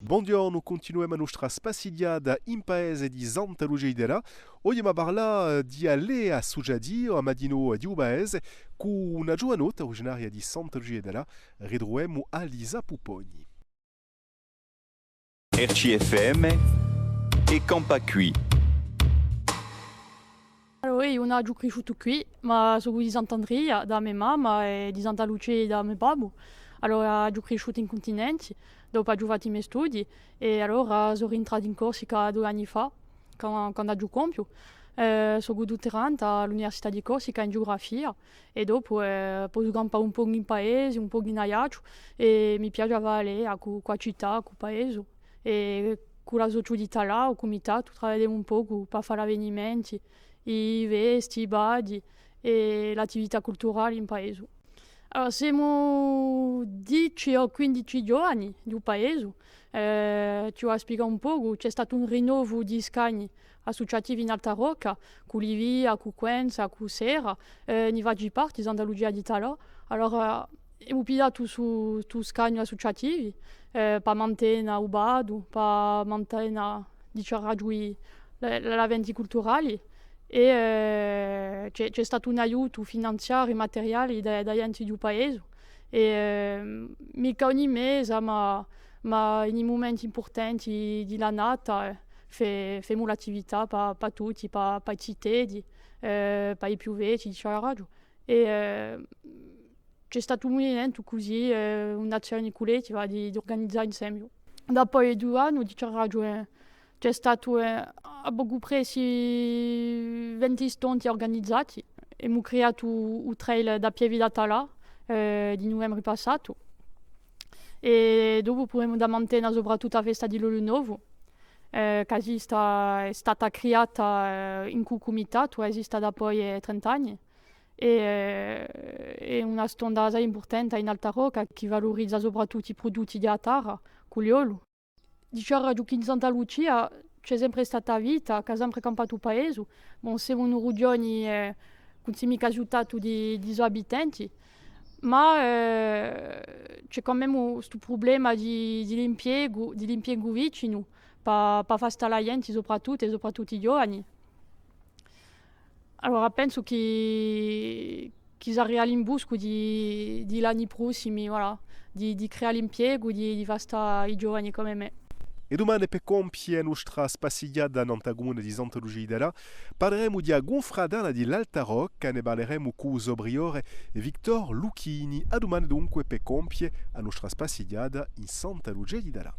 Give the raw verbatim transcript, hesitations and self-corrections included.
Bonghjornu, cuntinuemu a nostra spassighjata in paese di Santa Lucia di Tallà. Oghje emu à parlà, eh, di a lea assuciativa, ma dinò di u paese, cù una ghjuvanotta originaria di Santa Lucia di Tallà. Ritruvemu à Lisa Pupponi. R C F M, È campà quì. Allora, eiu ùn aghju crisciutu quì, ma sò di Sant'Andria, da me mamma, è di Santa Lucia da me babbu. Allora, aghju crisciutu in cuntinenti, dopu aghju fattu i me studii, è allora sò rientrata in Corsica dui anni fà, quan-, quandu aghju compiu. Eh, sò dutteranda à l'Università di Corsica in geugrafia, è dopu, eh, possu campà un pocu in paese, un pocu in Aiacciu, è mi piace à fà a lea cù, cù a cità, cù u paese, è cù l'associu di Tallà, u cumitatu, travagliemu un pocu pà fà l'avvenimenti, i festi, i balli è l'attività culturali in paese. Allora, semu dece o quindici ghjovani di u paese. Eh, ti vò à spiegà un pocu, ci hè statu un rinnovu di scagni assuciativi in Alta Rocca, cù Livia, cù Quenza, cù Serra, eh, ni faci parti Santa Lucia di Tallà. Allora, emu pigliatu stu, stu scagnu assuciativi, eh, pà mantena u ballu, pà mantena, diceraghju, i, l-, l'eventi culturali. È, eh, ci hè, ci hè statu un aiutu finanziariu è materiali da, da ghjenti di u paese. È, eh, micca ogni mese, ma, ma in i mumenti impurtanti di l'annata, eh, fe-, femu l'attività pà, pà tutti, pà, pà i ziteddi, eh, pà i più vechji, diceraghju. È, eh, ci hè statu un muvimentu cusì, eh, un'azzione cullettiva di, d'urganizà inseme. Dapoi dui anni, diceraghju, eh, ci hè statu, eh, à pocu pressu vinti stonti urganizati. Emu criatu u, u trail da Pieve da Tallà, eh, di nuvembri passatu. È dopu pudemu da mantena soprattuttu a festa di l'oliu novu, eh, chì hè sta-, hè stata criata, eh, incù u cumitatu, esiste dapoi, eh, trenta anni. È, eh, hè una stonda assai impurtanta in Alta Rocca, chì valurizza soprattuttu i prudutti di a tarra, cù l'oliu. Diceraghju chì in Santa Lucia ci hè sempre stata vita, chì hà sempre campatu u paese. Bon, semu in u rughjone, eh, chì ùn si micca aiutatu di, di i so abitanti, ma, eh, ci hè quand même stu prublema di, di l'impiegu, di l'impiegu vicinu, pà, pà fà stà a ghjenti, soprattuttu, è soprattuttu i ghjovani. Allora, pensu chì, chì saria l'imbuscu di, di l'anni prossimi, voilà, di, di creà l'impiegu, di, di fà stà i ghjovani cum'è mè. È dumane, per compie a nostra spassighjata nant'à a cumuna di Santa Lucia di Tallà, parleremu di a cunfraterna di l'Alta Rocca, ne parleremu cù u so priore Victor Lucchini. À dumane dunque per compie a nostra spassighjata in Santa Lucia di Tallà.